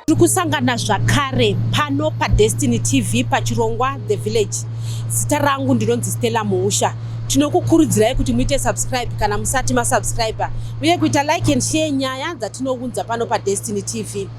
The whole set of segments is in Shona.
Tiri kusangana zvakare pano paDestiny TV pachirongwa The Village. Zita rangu ndinonzi Stella Muusha. Tinokukurudzirai kuti muite subscribe kana musati masubscriber uye kuita like and share nyaya dzatinounza pano paDestiny TV.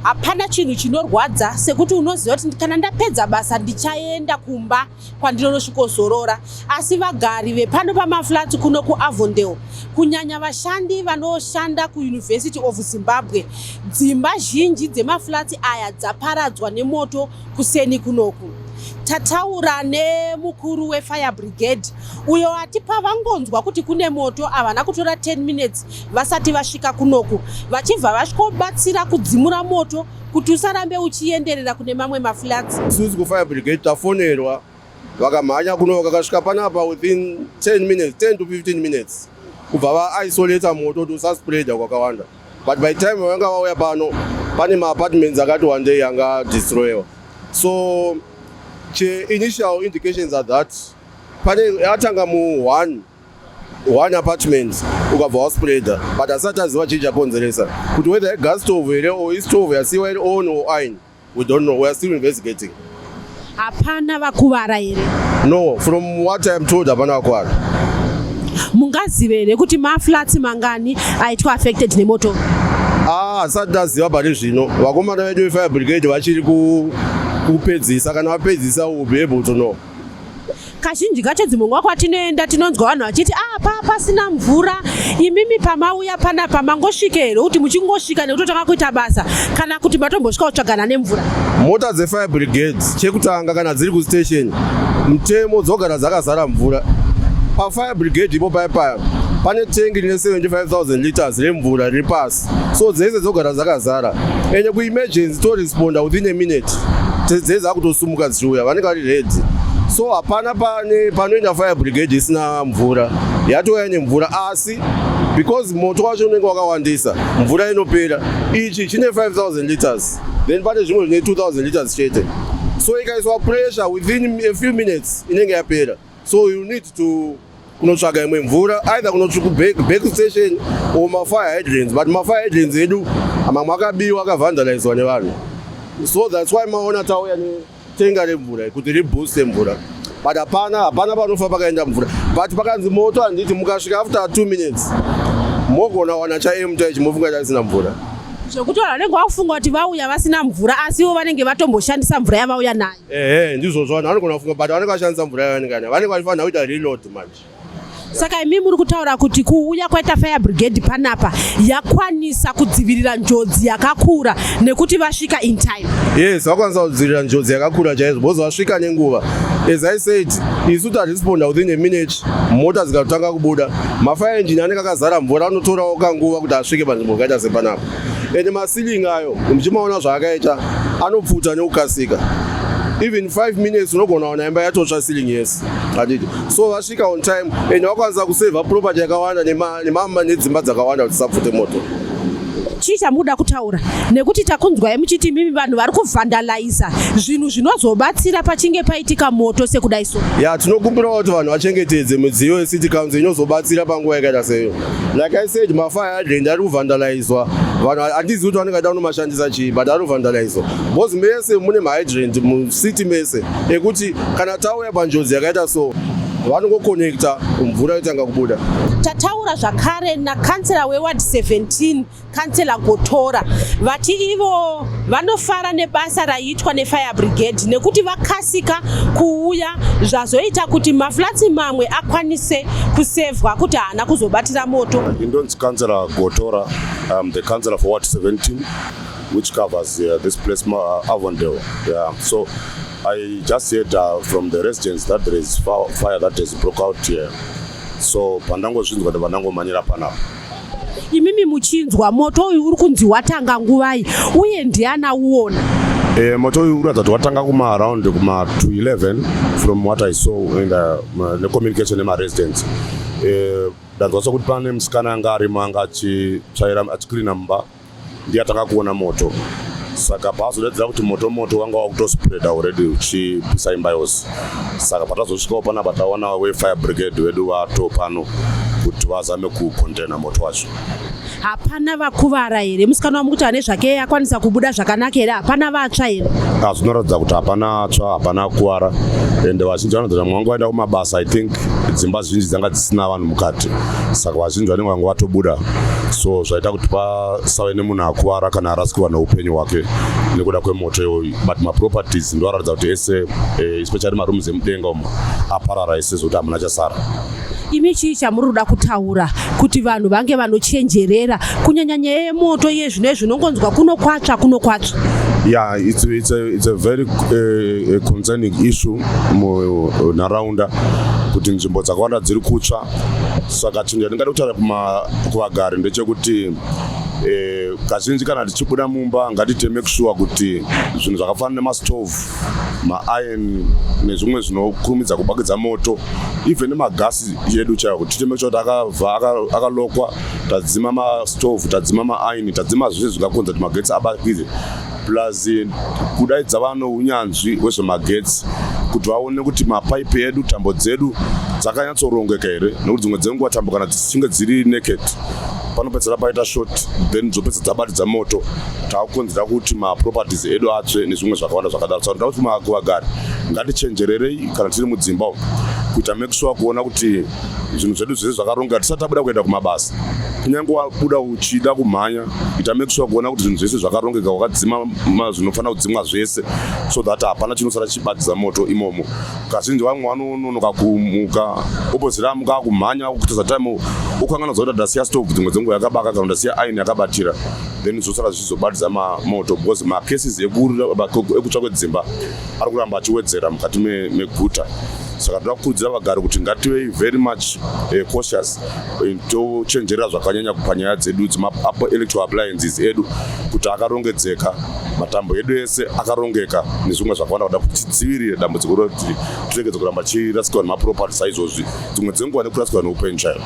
Hapana chinhu chinorwadza sekuti unoziva kuti kana ndapedza basa ndichaenda kumba kwandinonosvikozorora. Asi vagari vepano pamaflats kuno kuAvondale, kunyanya vashandi vanoshanda kuUniversity of Zimbabwe, dzimba zhinji dzemaflats aya dzaparadzwa nemoto kuseni kunoku. Tataura nemukuru wefire brigade uyo ati pavangonzwa kuti kune moto havana kutora 10 minutes vasati vasvika kunoku, vachibva vasvikobatsira kudzimura moto kuti usarambe uchienderera kune mamwe maflats. Isusu kufire brigade tafonerwa, vakamhanya kuno, vakasvika panapa within 10 minutes, 10 to 15 minutes, kubva vaisolata moto kuti usaspreada kwakawanda. But by time vanga vauya pano, pane maapartments akati wandei anga destroyiwa. So che initial indications are that pane atanga mu one one apartment, ukabva waspreada, but asati aziva chii chakonzeresa, kuti whether igas stove here or istove yasiyiwa iri on or ain, we don't know. We are still investigating. Hapana vakuvara here? No, from what I am told, hapana vakuvara. Mungazive here kuti maflats mangani aitwa affected nemoto? Ah, asati taziva pari zvino. Vakomana vedu vefire brigade vachiri kupedzisa. Kana vapedzisa, we will be able to know. Kazhinji kacho dzimwe nguva kwatinoenda tinonzwa vanhu vachiti ah, pa pasina mvura. Imimi pamauya panapa mangosvika here kuti muchingosvika nekutotanga kuita basa, kana kuti matombosvika kutsvagana nemvura? Mota dzefire brigade, chekutanga, kana dziri kustation, mutemo dzogara dzakazara mvura. Pafire brigade ipo paya paya pane tengi rine 75,000 liters remvura riri pasi, so dzese dzogara dzakazara. Ende kuemergency toresponda within a minute, dzese dzakutosumuka dzichiuya, vanenge vari ready. So hapana pane panoenda fire brigade isina mvura. Yatouya nemvura, asi because moto wacho unenge wakawandisa, mvura inopera. Ichi chine 5000 liters, then pane zvimwe zvine 2000 liters chete, so ikaiswa pressure, within a few minutes inenge yapera. So you need to kunotsvaga imwe mvura, either kunotsvaga back station or mafire hydrants, but mafire hydrants edu mamwe akabiwa, akavhandalizwa nevanhu. So that's why maona tauya netenga remvura kuti ribooste mvura. But hapana panofa pakaenda mvura, but pakanzi moto, handiti mukasvika after 2 minutes mogona wana chaemta ichi, mofunga chaisina mvura. Zvekuti vanhu vanenge vakufunga kuti vauya vasina mvura, asi ivo vanenge vatomboshandisa mvura yavauya nayo. Ehe, ndizvozvo. Vanhu vanogona kufunga, but vanenge vashandisa mvura yavanenge nayo, vanenge vachifanira kuita reload manje. Saka imi muri kutaura kuti kuuya kwaita fire brigade panapa yakwanisa kudzivirira njodzi yakakura nekuti vasvika in time? Yes, vakwanisa kudzivirira njodzi yakakura chaizvo because vasvika nenguva. As I said, isu taresponda within a minute, mota dzikatotanga kubuda. Mafire engine anenge akazara mvura, anotorawo kanguva kuti asvike panzvimbo yakaita sepanapa. Ende maceiling ayo muchimaona zvaakaita, anopfuta nekukasika. Even 5 minutes unogona kuona imba yatotsva ceiling yese, handiti? So vasvika on time and vakwanisa kusevha property yakawanda nedzimba dzakawanda kuti dzisapfute moto. Chii chamuda kutaura? Nekuti takunzwai muchiti mimi vanhu vari kuvhandalaiza zvinhu zvinozobatsira pachinge paitika moto sekudai so. Ya, tinokumbirawo kuti vanhu vachengetedze midziyo yecity council inozobatsira panguva yakaita seyo. Like I said, mafire hydrant ari kuvhandalizwa. Vanhu handizivi kuti vanenge vada kunomashandisa chii, but ari kuvhandalizwa because mese mune mahydrant mucity mese ekuti kana tauya panjodzi yakaita so, vanongokonekta, mvura yotanga kubuda. Tataura zvakare nakansela weward 17, Kansela Gotora, vati ivo vanofara nebasa raiitwa nefire brigade nekuti vakasika kuuya, zvazoita kuti maflats mamwe akwanise kusevhwa kuti haana kuzobatira moto. Ndinonzi Councillor Gotora. I'm the councillor for Ward 17, which covers this place, Avondale. Yeah. So I just heard from the residents that there is fire that has broke out here. So pandangozvinzwa, ndangomhanyira panapa. Imimi muchinzwa moto uyu uri kunzi watanga nguvai, uye ndiani auona? Moto uyu uratidza kuti watanga kuma around kuma 211, from what I saw in the necommunication nemaresidents. Ndanzwa sekuti pane musikana anga arimo, anga achitsvaira, achicleana mumba, ndiye atanga kuona moto. Saka paazodaidzira kuti moto, moto wanga wakutospreada already, uchipisa imba yose. Saka patazosvikawo panapa, taona wefire brigade vedu vato pano kuti vazame kucontaina moto wacho. Hapana vakuvara here? Musikana wamukuti ane zvake akwanisa kubuda zvakanaka here? Hapana vatsva here? Ah, zvinoratidza kuti hapana atsva, hapana kuvara, ende vazhinji vanoratidza vamwe vanga vaenda kumabasa. I think dzimba zhinji dzanga dzisina vanhu mukati, saka vazhinji vanenge vanga vatobuda, so zvaita kuti pasave nemunhu akuvara kana arasikirwa neupenyu hwake nekuda kwemoto iyoyi. But maproperties ndoaratidza kuti ese, especially marooms emudenga umo, aparara ese zvokuti hamuna chasara. Imi chii chamuri kuda kutaura kuti vanhu vange vanochenjerera, kunyanya nyaya yemoto iye zvino izvi unongonzwa kuno kwatsva, kuno kwatsva? Yeah, it's a very concerning issue munharaunda kuti nzvimbo dzakawanda dziri kutsva. Saka chinhu chandingada kutaura kuvagari ndechekuti kazhinji kana tichibuda mumba, ngatite make sure kuti zvinhu zvakafanana nemastove, mairon nezvimwe zvinokurumidza kubakidza moto, even nemagasi edu chaiwo, kuti tiite make sure kuti akabva akalokwa, tadzima mastove, tadzima mairon, tadzima zvese zvingakonza kuti magetsi abakidze, plus kudaidza vano unyanzvi hwezvemagetsi kuti vaone kuti mapaipi edu, tambo dzedu dzakanyatsorongeka here, nekuti dzimwe dzenguva tambo kana dzichinge dziri naked panopedzera paita short, then dzopedza dzabatidza moto, taakukonzera kuti maproperties edu atsve nezvimwe zvakawanda zvakadaro. Saka ndoda kuti kuvagari, ngatichenjererei kana tiri mudzimba umu, kuita make sure kuona kuti zvinhu zvedu zvese zvakarongeka tisati tabuda kuenda kumabasa. Kunyange wabuda uchida kumhanya, ita make sure kuona kuti zvinhu zvese zvakarongeka, wakadzima zvinofanira kudzimwa zvese, so that hapana chinosara chichibatidza moto imomo. Kazhinji vamwe vanononoka kumuka, opozera amuka akumhanya kutadza time, ukanganodza kuti ndasiya stove dzimwe dzenguva yakabaka kana ndasiya iron yakabatira, then zvosara zvichizobatidza moto, because macases ekutsva kwedzimba ari kuramba achiwedzera mukati meguta. Saka toda kukurudzira vagari kuti ngativei very much cautious, tochenjerera zvakanyanya panyaya dzedu dzema-electrical appliances edu, kuti akarongedzeka, matambo edu ese akarongeka nezvimwe zvakawanda, kuda kuti tidzivirire dambudziko rekuti tiregedze kuramba tichirasikirwa nemaproperty saizvozvi, dzimwe dzenguva nekurasikirwa neupenyu chaivo.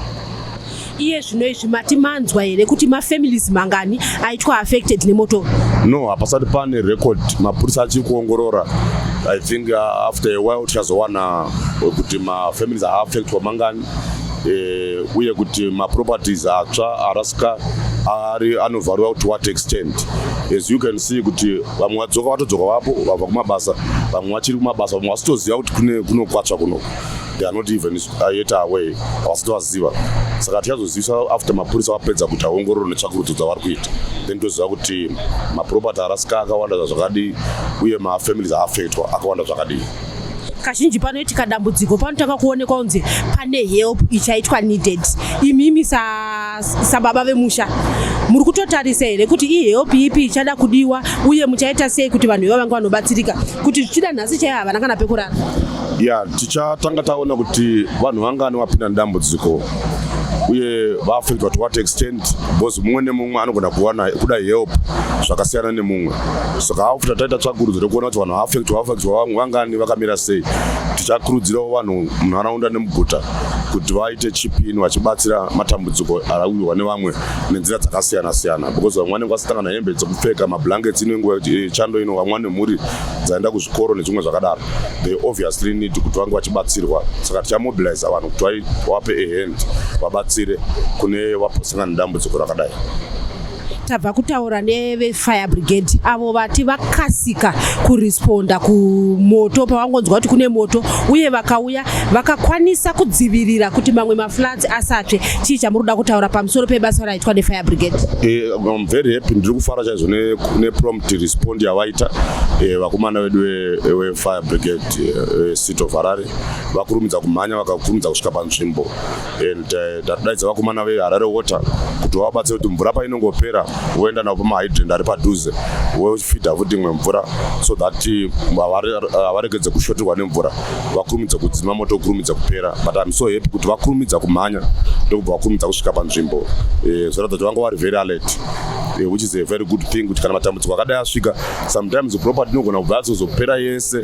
Iye zvino izvi mati manzwa here kuti mafamilies mangani aitwa affected nemoto? No, hapasati pane record. Mapurisa achiri kuongorora. I think after a while tichazowana kuti mafamilies aaffectwa mangani, uye kuti maproperties atsva, arasika ari anovharwa to what extent. As you can see kuti vamwe vadzoka, vatodzoka vapo vabva kumabasa, vamwe vachiri kumabasa, vamwe vasitoziva kuti kune kunokwatsva kunoko. They are not even yet aware, havasati vaziva. Saka tichazozivisa after mapurisa vapedza kuita ongororo netsvakurudzo dzavari kuita, then toziva kuti maproperty arasika akawanda zvakadii uye mafamilies aaffectwa akawanda zvakadii. Kazhinji panoitika dambudziko panotanga kuonekwa kunzi pane help ichaitwa needed. Imimi sababa vemusha muri kutotarisa here kuti ihelp ipi ichada kudiwa, uye muchaita sei kuti vanhu iva vange vanobatsirika, kuti zvichida nhasi chaivo havana kana pekurara? Ya, tichatanga taona kuti vanhu vangani vapinda nedambudziko uye vaaffectwa to what extent, because mumwe nemumwe anogona kuwana kuda help zvakasiyana nemumwe. Saka after taita tsvakurudzo rekuona kuti vanhu vaaffectwa, vaaffectwa vangani, vakamira sei, tichakurudzirawo vanhu munharaunda nemuguta kuti vaite chip in vachibatsira matambudziko arawirwa nevamwe nenzira dzakasiyana siyana, because vamwe vanenge vasina kana hembe dzekupfeka, mablankets, ino nguva chando ino, vamwe vane mhuri dzaenda kuzvikoro nezvimwe zvakadaro. They obviously need kuti vange vachibatsirwa. Saka tichamobiliza vanhu kuti vape a hand, vabatsire kune vaposangana nedambudziko rakadai. Tabva kutaura nevefire brigade avo vati vakasika kuresponda kumoto pavangonzwa kuti kune moto, uye vakauya vakakwanisa kudzivirira kuti mamwe maflats asatsve. Chii chamuri kuda kutaura pamusoro pebasa raitwa nefire brigade? I'm very happy, ndiri kufara chaizvo neprompt respond yavaita vakomana vedu vefire brigade, City of Harare. Vakurumidza kumhanya, vakakurumidza kusvika panzvimbo, and tatodaidza vakomana veHarare Water kuti vavabatsire kuti mvura painongopera voenda navo pamahydrant ari padhuze, vofidha futi imwe mvura, so that havaregedze kushotirwa nemvura, vakurumidze kudzima moto, kurumidze kupera. But I'm so happy kuti vakurumidza kumhanya, ndokubva vakurumidza kusvika panzvimbo. Zvoratidza kuti vanga vari very alert, which is a very good thing, kuti kana matambudziko akadai asvika, sometimes property inogona kubva yatsozopera yese.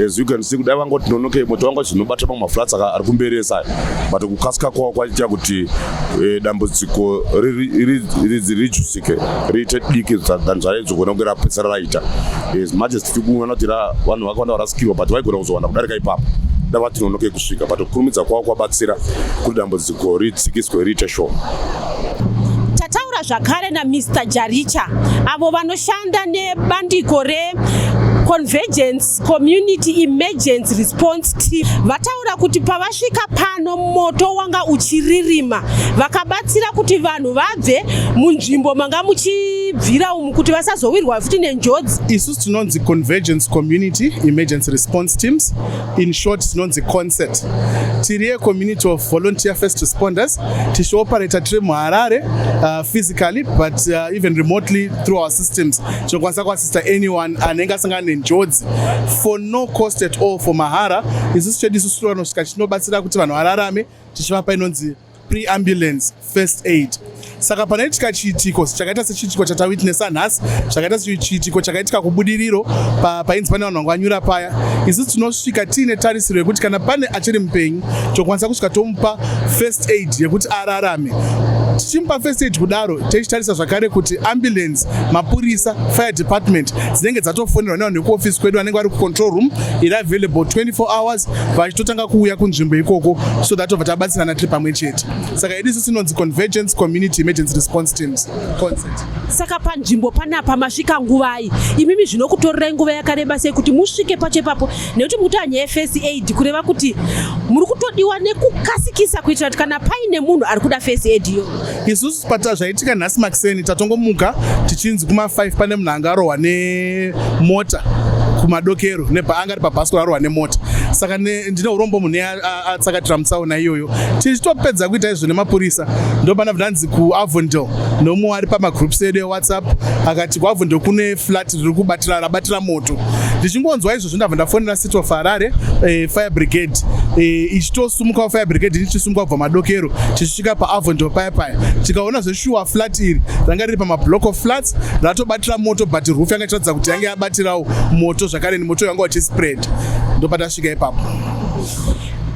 As you can see, kudai vangoti nonokei, moto wanga uchinobata mamwe maflats ari kumberi ese aya, but kukasika kwavo kwaita kuti dambudziko rijusike, riite diki than zvaraizogona kunge rapedzisira raita. As much as tiri kuona kuti vanhu vakawanda varasikirwa, but vaigona kuzowana kudarika ipapo da vati nonokei kusvika. But kukurumidza kwavo kwabatsira kuti dambudziko ritsikiswe, riite shoma. Tataura. Tataura zvakare naMr Jaricha, avo vanoshanda nebandiko reConvergence Community Emergency Response Team. Vataura kuti pavasvika pano, moto wanga uchiririma. Vakabatsira kuti vanhu vabve munzvimbo manga muchibvira umu kuti vasazowirwa futi nenjodzi. Isusu tinonzi Convergence Community Emergency Response Teams, in short tinonzi CONCERT. Tiri yecommunity of volunteer first responders, tichioperata tiri muHarare physically, but even remotely through our systems tinokwanisa kuassista anyone anenge asangana nenjodzi for no cost at all, for mahara. Isusu chedu isusu tinonosvika tinobatsira kuti vanhu vararame, tichivapa inonzi pre-ambulance first aid. Saka panoitika chiitiko chakaita sechiitiko chatawitnessa nhasi, zvakaita sechiitiko chakaitika kuBudiriro, painzi pane vanhu vanga vanyura paya, isusu tinosvika tiine tarisiro yekuti kana pane achiri mupenyu, tokwanisa kusvika tomupa first aid yekuti ararame. Tichimupa first aid kudaro, tichitarisa zvakare kuti ambulance, mapurisa, fire department dzinenge dzatofonerwa nevanhu vekuofisi kwedu vanenge vari kucontrol room iri available 24 hours, vachitotanga kuuya kunzvimbo ikoko, so that tobva tabatsirana tiri pamwe chete. Saka yedu isusu inonzi Convergence Community Emergency Response Teams, CONCERT. Saka panzvimbo panapa masvika nguvai imimi? Zvinokutorerai nguva yakareba sei kuti musvike pacho ipapo? Nekuti mukuita nyaya yefirst aid, kureva kuti muri kutodiwa nekukasikisa kuitira kuti kana paine munhu ari kuda first aid iyo. Isusu pata zvaitika nhasi makuseni, tatongomuka tichinzi kuma5 pane munhu anga arohwa nemota kuMadokero, nepaanga ari pabhasikoro arohwa nemota. Saka ndine urombo, munhu atsakatira mutsaona iyoyo. Tichitopedza kuita izvo nemapurisa, ndopana bvanzi kuAvondale, nomumwe ari pamagroups edu eWhatsApp akati kuAvondale kune flat riri kubatira, rabatira moto. Ndichingonzwa izvozvo, ndabva ndafonera City of Harare fire brigade, ichitosumukawo fire brigade, ichisumuka kubva Madokero tichisvika paAvondale paya paya, tikaona zveshuwa flat iri ranga riri pamablock of flats, ratobatira moto, but roof yanga ichiratidza kuti yange yabatirawo moto zvakare, nemoto yanga uchispread. Ndopatasvika ipapo.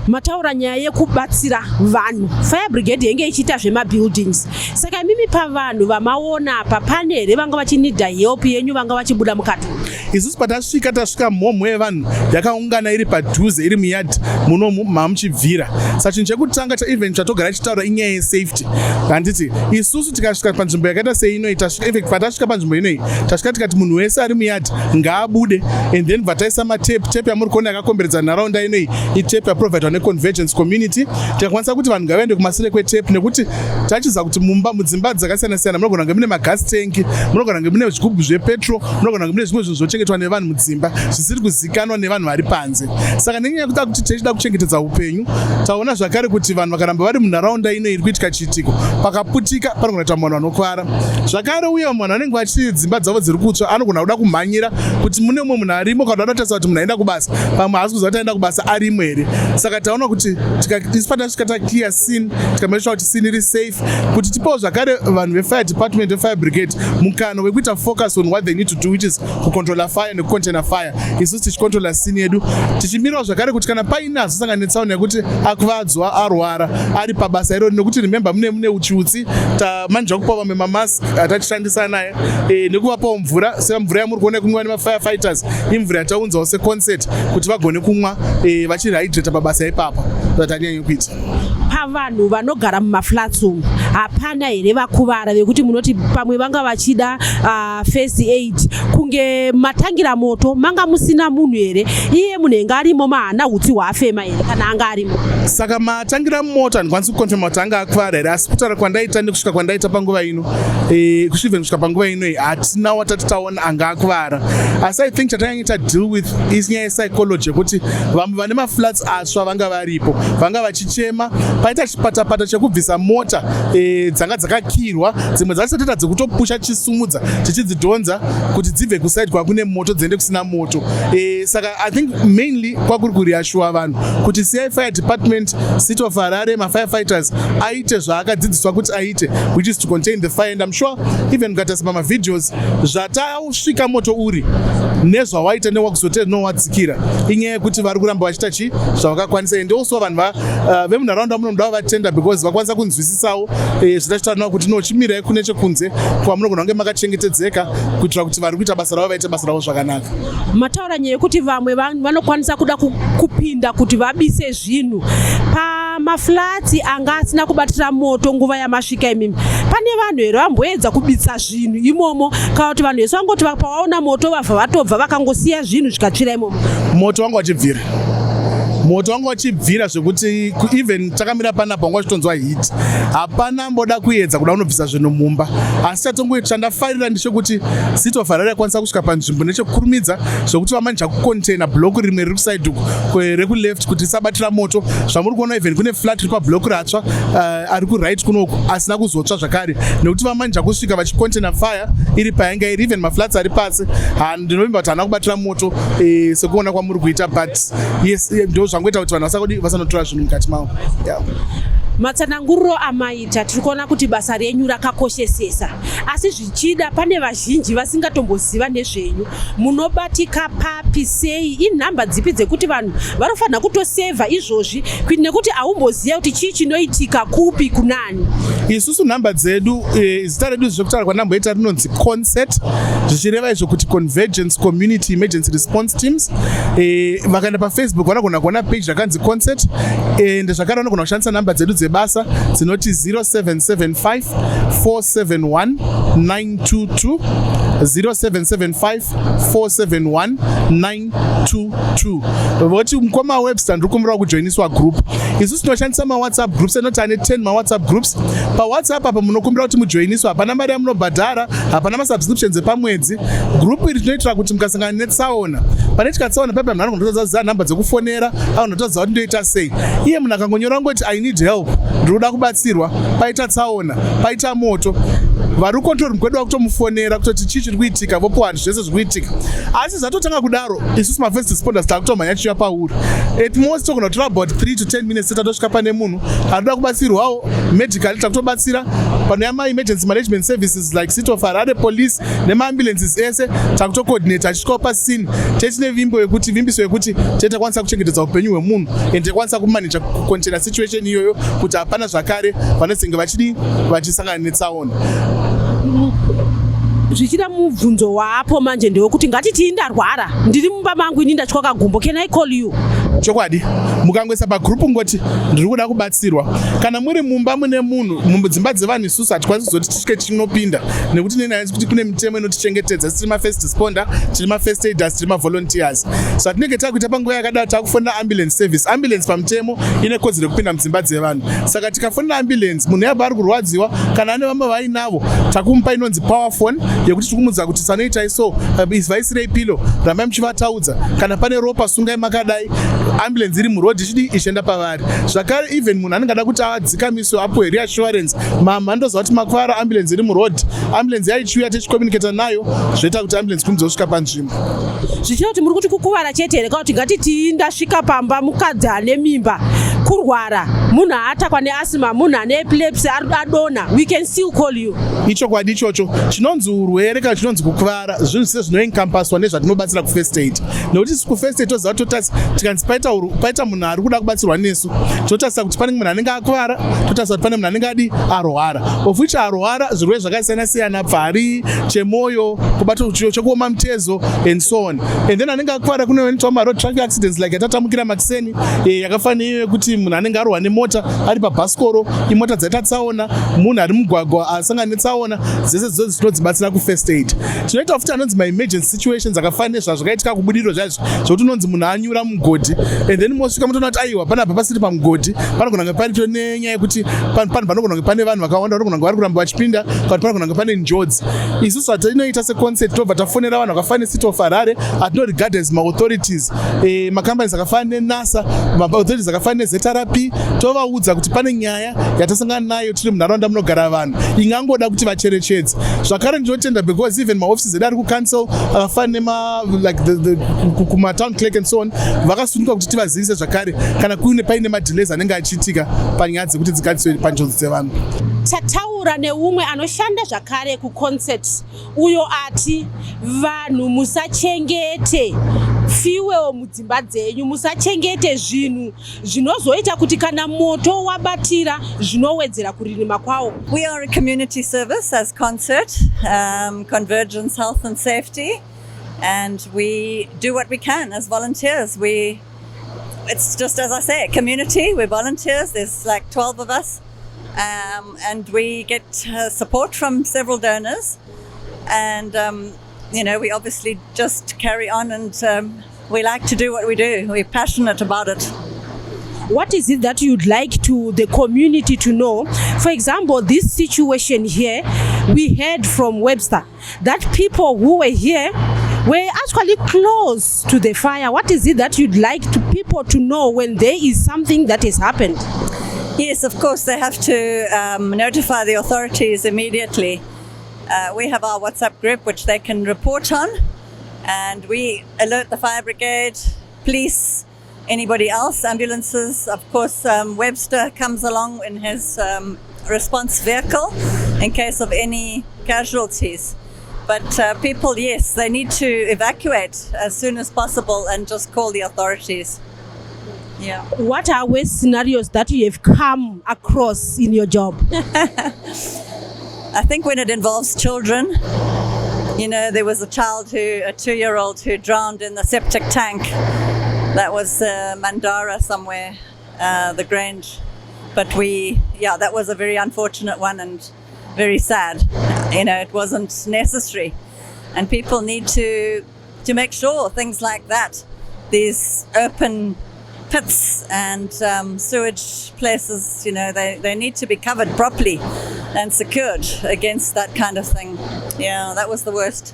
Mataura nyaya yekubatsira vanhu, fire brigade yenge ichiita zvemabuildings. Saka imimi pavanhu vamaona apa, pane here vanga vachinidha help yenyu, vanga vachibuda mukati? Isusu patasvika, tasvika mhomho yevanhu yakaungana iri padhuze, iri muyadhi munomu mamuchibvira. Saka chinhu chekutanga chaeven chatogara tichitaura inyaya yesafety, handiti? Isusu tikasvika panzvimbo yakaita seinoi, tasvika, in fact patasvika panzvimbo inoi, tasvika tikati munhu wese ari muyadhi ngaabude, and then bva taisa matape. Tape yamuri kuona yakakomberedza nharaunda inoi itape yaprovidwa neConvergence Community. Tikakwanisa kuti vanhu ngavaende kumasure kwetape, nekuti tachiziva kuti mumba, mudzimba dzakasiyana siyana munogona kunge mune magas tank, munogona kunge mune zvigubhu zvepetrol, munogona kunge mune zvimwe zvinhu zvinochengetwa nevanhu mudzimba zvisiri kuzikanwa nevanhu vari panze. Saka nenyaya yekuda kuti tichida kuchengetedza upenyu, taona zvakare kuti vanhu vakaramba vari munharaunda ino iri kuitika chiitiko, pakaputika panogona kuita vanhu vanokuvara zvakare. Uye vamwe vanhu vanenge vachi dzimba dzavo dziri kutsva, anogona kuda kumhanyira kuti mune mumwe munhu arimo, kana kuda kutarisa kuti munhu aenda kubasa, pamwe haasi kuziva kuti aenda kubasa arimo here. Saka taona kuti isu patasvika taclear scene, tikamake kuti scene iri safe, kuti tipewo zvakare vanhu vefire department, vefire brigade mukana wekuita focus on what they need to do, which is kucontrola fire nekucontaina fire. Isusu tichicontrola scene yedu, tichimirawo zvakare kuti kana paine azosangana netsaona yekuti akuvadzwa, arwara ari pabasa irori, nekuti remember mune uchiutsi, tamanija kupa vamwe mamask atachishandisa naye, nekuvapawo mvura, semvura yamuri kuona kumwiwa nemafirefighters, imvura yataunzawo seCONCERT kuti vagone kumwa vachihydrata pabasa ipapa, zvatanyanya kuita. Pavanhu vanogara mumaflats umu, hapana here vakuvara vekuti munoti pamwe vanga vachida first aid? Kunge matangira moto, manga musina munhu here? Iye munhu enge arimo mahana utsi hwaafema here kana anga arimo? Saka matangira moto, handikwanisi kuconfirma kuti anga akuvara here, asi kutaura kwandaita nekusvika kwandaita panguva ino, kusvika kusvika panguva ino, hatina watati taona anga akuvara. Asi I think chatanyanya deal with inyaya yepsychology, yekuti vamwe vane maflats atsva vanga varipo, vanga vachichema. Paita chipatapata chekubvisa mota dzanga dzakakirwa, dzimwe dzacho toita dzekutopusha, tichisumudza, tichidzidhonza kuti dzibve kuside kwakune moto dziende kusina moto. Saka I think mainly kwakuri kureassure vanhu kuti siyai fire department, City of Harare, mafirefighters aite zvaakadzidziswa kuti aite, which is to contain the fire. And I'm sure even mukatarisa pamavideos, zvatasvika moto uri nezvawaita newakuzote nowadzikira, inyaya yekuti vari kuramba vachiita chi zvavakakwanisa. And also vanhu vemunharaunda muno muda vatenda because vakwanisa kunzwisisawo zvatachitaura navo kuti no, chimirai kune chekunze kwamunogona kunge makachengetedzeka, kuitira kuti vari kuita basa ravo vaite basa ravo zvakanaka. Mataura nyaya yekuti vamwe vanokwanisa kuda kupinda kuti vabise zvinhu. Pamaflats anga asina kubatira moto nguva yamasvika imimi, pane vanhu here vamboedza kubitsa zvinhu imomo, kana kuti vanhu vese vangoti pavaona moto vabva vatobva vakangosiya zvinhu zvikatsvira imomo? Moto wanga wachibvira, moto wanga wachibvira zvekuti even takamira panapa wanga wachitonzwa heat. Hapana mboda kuedza kuda kunobvisa zvinhu mumba, asi chatongo chandafarira ndechekuti City of Harare yakwanisa kusvika panzvimbo nechekukurumidza zvekuti vamaneja kucontaina block rimwe riri kuside uku rekuleft kuti risabatira moto. Zvamuri kuona, even kune flat riri pablock ratsva ari kuright kunoku asina kuzotsva zvakare nekuti vamaneja kusvika vachicontaina fire iri painga iri. Even maflats ari pasi, ndinovimba kuti haana kubatira moto sekuona kwamuri kuita. But yes, ndo zvangoita kuti vanhu vasakodi vasanotora zvinhu mukati mavo, yeah. Matsananguriro amaita, tiri kuona kuti basa renyu rakakoshesesa, asi zvichida pane vazhinji vasingatomboziva nezvenyu. Munobatika papi, sei, inhamba dzipi dzekuti vanhu vanofanira kutosevha izvozvi, nekuti haumboziva kuti chii chinoitika kupi kunani? Isusu nhamba dzedu, zita redu zvekutaura kwandamboita rinonzi Concert, zvichireva izvo kuti Convergence Community Emergency Response Teams. Vakaenda paFacebook vanogona kuona page rakanzi Concert, ende zvakare vanogona kushandisa nhamba dzedu dzebasa dzinoti 0775 471 922, 0775 471 922. Voti, "Mukoma Webster, ndiri kumbira kujoiniswa group." Isusu tinoshandisa maWhatsApp groups anoti ane 10 maWhatsApp groups. PaWhatsApp apa munokumbira kuti mujoiniswa, hapana mari yamunobhadhara, hapana masubscriptions epamwedzi. Group iri tinoitira kuti mukasangana netsaona, pane tsaona paipa, munhu anogona kutoziva nhamba dzekufonera, anogona kuti ndoita sei. Iye munhu akangonyora ngoti, "I need help, ndiri kuda kubatsirwa, paita tsaona, paita moto," vari kucontrol room kwedu vakutomufonera kutoti chii chiri kuitika, vopiwa vanhu zvese zviri kuitika. Asi zvatotanga kudaro, isusu mafirst responders takutomhanya chiuya pauri. At most togona kutora about 3 to 10 minutes tatosvika pane munhu anoda kubatsirwawo medically, takutobatsira. Panouya maemergency management services like City of Harare Police nemaambulances ese, takutocoordinate achisvikawo pascene. Tetine vimbo yekuti, vimbiso yekuti tetakwanisa kuchengetedza upenyu hwemunhu and tekwanisa kumaneja kucontaina situation iyoyo kuti hapana zvakare vanozenge vachidi vachisangana netsaona. Zvichida mubvunzo waapo manje ndewekuti, ngatiti ndarwara, ndiri mumba mangu, ini ndatyoka gumbo, can I call you? Chokwadi, mukangoisa pagroup ngoti, "Ndiri kuda kubatsirwa," kana muri mumba mune munhu, mudzimba dzevanhu isusu hatikwanisi kuzoti tisvike tinopinda nekuti nenhaya kuti kune mitemo inotichengetedza. Tiri mafirst responder, tiri mafirst aiders, tiri mavolunteers. So hatinenge takuita panguva yakadaro, takufonera ambulance service. Ambulance pamutemo ine kodzero yekupinda mudzimba dzevanhu, saka tikafonera ambulance, munhu yabva ari kurwadziwa, kana ane vamwe vainavo, takumupa inonzi power phone yekuti tikumudza kuti sanoitai so, vaisirei pillow, rambai muchivataudza, kana pane ropa sungai makadai. Ambulance iri murodhi ichidi ichienda pavari. Zvakare even munhu anenge ada kuti adzikamiswe, apuwe reassurance, "Mama, ndoziva kuti makuvara, ambulance iri murodhi." Ambulance yaichiuya, tichicommunicata nayo, zvoita kuti ambulance kumudza kusvika panzvimbo. Zvichida kuti muri kuti kukuvara chete here, kana kuti ngatiti ndasvika pamba, mukadzi ane mimba, kurwara, munhu aatakwa neasthma, munhu ane epilepsy, adonha, we can still call you? Ichokwadi ichocho. Chinonzi urwere kana chinonzi kukuvara, zvinhu zvise zvinoencompasswa nezvatinobatsira kufirst aid, nekuti isu kufirst aid toziva, totarisa tikanzi paita munhu ari kuda kubatsirwa nesu, totarisa kuti pane munhu anenge akuvara, totarisa kuti pane munhu anenge adi arwara, of which arwara zvirwere zvakasiyana siyana, pfari, chemwoyo, kubata, chekuoma mutezo and so on. And then anenge akuvara, kune vanoitwa maroad traffic accidents like yatatamukira makiseni, yakafanira iyo yekuti munhu anenge arohwa nemota ari pabhasikoro, imota dzaita tsaona, munhu ari mugwagwa asangana netsaona, dzese dzodzi tinodzibatsira kufirst aid. Tinoita futi anonzi maemergency situations akafanira nezvazvakaitika kuBudiriro zvaizvo, zvokuti unonzi munhu anyura mugodhi, and then mosvika mutoona kuti aiwa, panapa pasiri pamugodhi, panogona kunge parito nenyaya yekuti panhu panogona kunge pane vanhu vakawanda vanogona kunge vari kuramba vachipinda, kana kuti panogona kunge pane njodzi. Isusu hatinoita seConcert, tobva tafonera vanhu vakafanira neCity of Harare, atinoregard as maauthorities, macompanies akafanana neNASA, maauthorities akafanana neZRP, tovaudza kuti pane nyaya yatasangana nayo tiri munharaunda munogara vanhu ingangoda kuti vacherechedze. Zvakare ndinotenda because even maoffices edu ari kucouncil akafanana nema like kumatown clerk and so on, vakasununguka kuti tivazivise zvakare kana kuine paine madelays anenge achiitika panyaya dzekuti dzigadziswe panjodzi dzevanhu. Tataura neumwe anoshanda zvakare kuConcert, uyo ati vanhu musachengete fuel mudzimba dzenyu, musachengete zvinhu zvinozoita kuti kana moto wabatira zvinowedzera kuririma kwawo. We are a community service as Concert, Convergence Health and Safety, and we do what we can as volunteers. We It's just, as I say, a community. We're volunteers. There's like 12 of us. And we get support from several donors. And we obviously just carry on and we like to do what we do. We're passionate about it. What is it that you'd like to the community to know? For example, this situation here, we heard from Webster that people who were here were actually close to the fire. What is it that you'd like to people to know when there is something that has happened? Yes, of course, they have to notify the authorities immediately. We have our WhatsApp group, which they can report on, and we alert the fire brigade, police, anybody else, ambulances. Of course, Webster comes along in his response vehicle in case of any casualties. But people, yes, they need to evacuate as soon as possible and just call the authorities. Yeah. What are worst scenarios that you have come across in your job? I think when it involves children, there was a child who, a 2-year-old who drowned in the septic tank. That was Mandara somewhere, the Grange. But yeah, that was a very unfortunate one and very sad. It wasn't necessary. And people need to make sure things like that, these open pits and sewage places, they need to be covered properly and secured against that kind of thing. Yeah, that was the worst.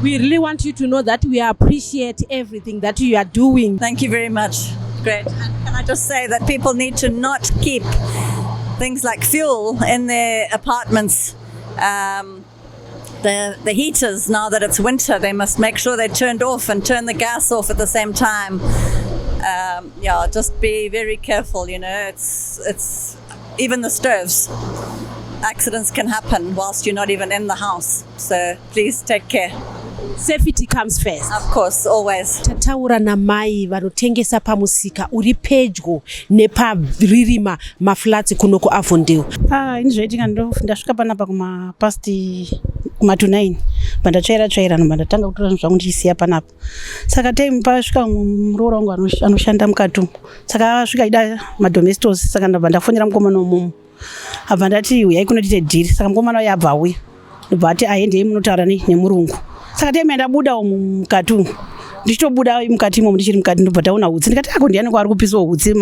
We really want you to know that we appreciate everything that you are doing. Thank you very much. Great. And can I just say that people need to not keep things like fuel in their apartments? The heaters, now that it's winter, they must make sure they're turned off and turn the gas off at the same time. Yeah, just be very careful. It's even the stoves. Accidents can happen whilst you're not even in the house. So please take care. Safety comes first. Of course, always. Tataura namai vanotengesa pamusika uri pedyo neparirima maflats kuno kuAvondale. Ah, ini zvaitika, ndasvika panapa kuma past kuma to 9, bandatsvaira tsvaira, nobva ndatanga kutora zvinhu zvangu ndichisiya panapa. Saka time pasvika muroora wangu anoshanda mukati umu, saka asvika achida maDomestos. Saka ndabva ndafonera mukomana umomo, abva ndati, "Uyai kuno tiite deal." Saka mukomana uyo abva auya, ndobva ati, "Ahendei munotaura nemurungu." Saka time yandabuda umu mukati umu, ndichitobuda mukati imomo, ndichiri mukati, ndobva taona hutsi. Ndikati, "Ako ndiani kwaari kupisawo hutsi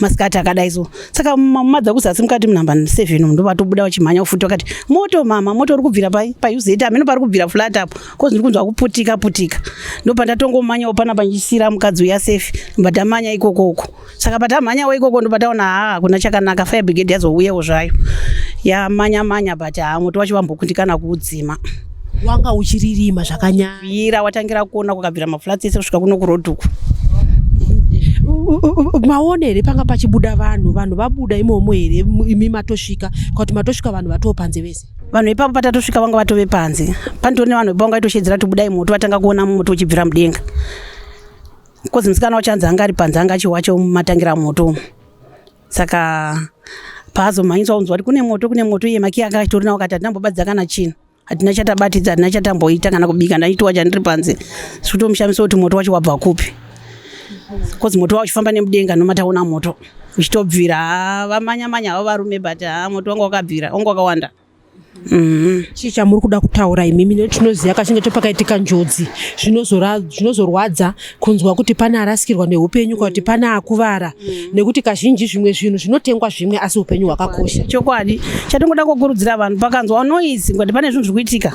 masikati akadai?" So saka mamadza kuzasi mukati munhamba 7 umu, ndobva tobuda vachimhanya futi, vakati, "Moto mama, moto uri kubvira pai pauzeti, hameno pari kubvira flat apo, cause ndiri kunzwa kuputika putika." Ndobva ndatongomhanyawo panapa ndichisiyira mukadzi uya sefi, ndobva tamhanya ikokoko. Saka patamhanyawo ikoko, ndobva taona haa, hakuna chakanaka. Fire brigade yazouyawo zvayo, yamanya manya, but haa, moto wacho wambokundikana kuudzima. Wanga uchiririma zvakanyanya. Bvira watangira kuona kwakabvira maflats ese kusvika kuno kuroad uku. Maona here panga pachibuda vanhu? Vanhu vabuda imomo here imi matosvika, kuti matosvika vanhu vatoo panze vese? Vanhu ipapo patatosvika vanga vatove panze. Panitori nevanhu ipapo vanga vaitoshedzera kuti, "Budai moto." Vatanga kuona moto uchibvira mudenga, cause musikana wacho anzi anga ari panze, anga achiwacho matangira moto umu. Saka paazomhanyiswa kunzwa kuti kune moto, kune moto, iye makiyi anga achitori nawo, akati, "Hatinambobatidza kana chinhu, hatina chatabatidza, hatina chatamboita, kana kubika ndaitowacha ndiri panze." Zvikutomushamisa kuti moto wacho wabva kupi, cause moto wauchifamba nemudenga, nomataona moto uchitobvira. Haa, vamanya manya havo varume, but haa, moto wanga wakabvira, wanga wakawanda. Chii chamuri kuda kutaura imimi? Netinoziva kachinge pakaitika njodzi, zvinozorwadza kunzwa kuti pane arasikirwa neupenyu kana kuti pane akuvara, nekuti kazhinji zvimwe zvinhu zvinotengwa zvimwe, asi upenyu hwakakosha. Chokwadi, chatingoda kukurudzira vanhu, pakanzwa noise ngati pane zvinhu zviri kuitika,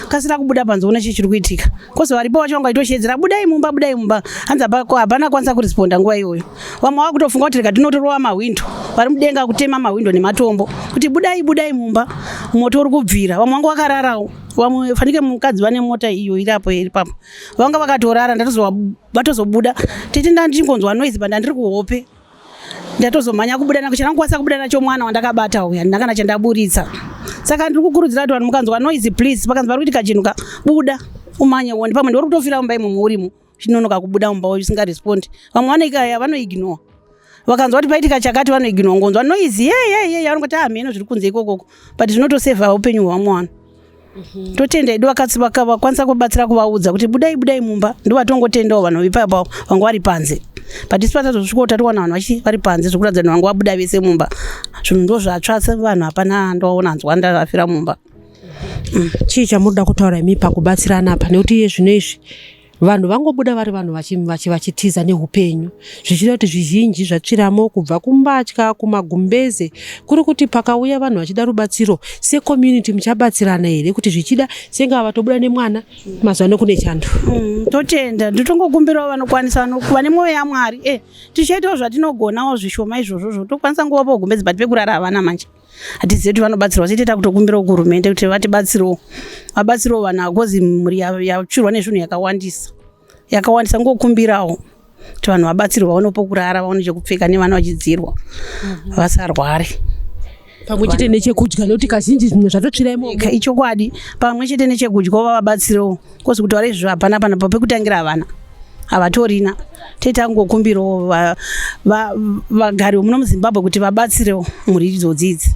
kasira kubuda panze una chii chiri kuitika, cause varipo vacho vanga vaitoshedzera, "Budai mumba, budai mumba." Hanzi hapana kwanisa kuresponda nguva iyoyo. Vamwe vakutofunga kuti rega tinotorova mahwindo, vari mudenga kutema mahwindo nematombo kuti, "Budai, budai mumba, moto uri kubvira." Vamwe vanga vakararawo, vamwe fanike mukadzi vane mota iyo iri apo, iri papo, vanga vakatorara. Vatozobuda tete, ndandingonzwa noise panda ndiri kuhope, ndatozomhanya kubuda nako. Chandangokwanisa kubuda nacho mwana wandakabata uyu, handina kana chandaburitsa. Saka ndiri kukurudzira kuti vanhu, mukanzwa noise, please, pakanzi pari kuitika chinhu ka, buda umanye uone. Pamwe ndiuri kutofira mumba imomo urimo, uchinonoka kubuda mumba usingarespondi. Vamwe vanoikaya, vanoignore. Vakanzwa kuti paitika chakati, vanoignore. Ngonzwa noise ye ye ye, vanongoti, "Ah, mheno zviri kunze ikokoko," but zvinotosevha upenyu hwamwana. Totenda edu vakakwanisa kubatsira kuvaudza kuti budai budai mumba, ndovatongotendawo vanhu ipapa vanga vari panze. But isu patazosvikawo tatowana vanhu vachi vari panze, zvekuratidza kuti vanga vabuda vese mumba. Zvinhu ndo zvatsva, sevanhu hapana ndoona nzwa ndafira mumba. Chii chamunoda kutaura imi pakubatsirana apa, nekuti iye zvino izvi vanhu vangobuda vari vanhu vachitiza neupenyu, zvichida kuti zvizhinji zvatsviramo, kubva kumbatya, kumagumbeze, kuri kuti pakauya vanhu vachida rubatsiro, secommunity muchabatsirana here, kuti zvichida senge vatobuda nemwana mazuva ano kune chando? Totenda, ndotongokumbirawo vanokwanisa, vane mwoyo yaMwari, tichaitawo zvatinogonawo zvishoma izvozvozvo. Tokwanisa nguvapo gumbezi, but pekurara havana. Manje hatizivi kuti vanobatsirwa sei. Toita kutokumbirawo kuhurumende kuti vatibatsirewo, vabatsirewo vanhu, because mhuri yatsvirwa nezvinhu yakawandisa, yakawandisa. Ngokumbirawo kuti vanhu vabatsirwe, vaone pokurara, vaone chekupfeka, nevana vachidzirwa, vasarware. Pamwe chete nechekudya, nekuti kazhinji zvimwe zvatotsvira imomo. Ichokwadi, pamwe chete nechekudya vavabatsirewo, 'cause kutaura izvozvo hapana pana pekutangira, havana, havatorina. Toita kungokumbirawo vagari vemuno muZimbabwe kuti vabatsirewo mhuri idzodzi idzi.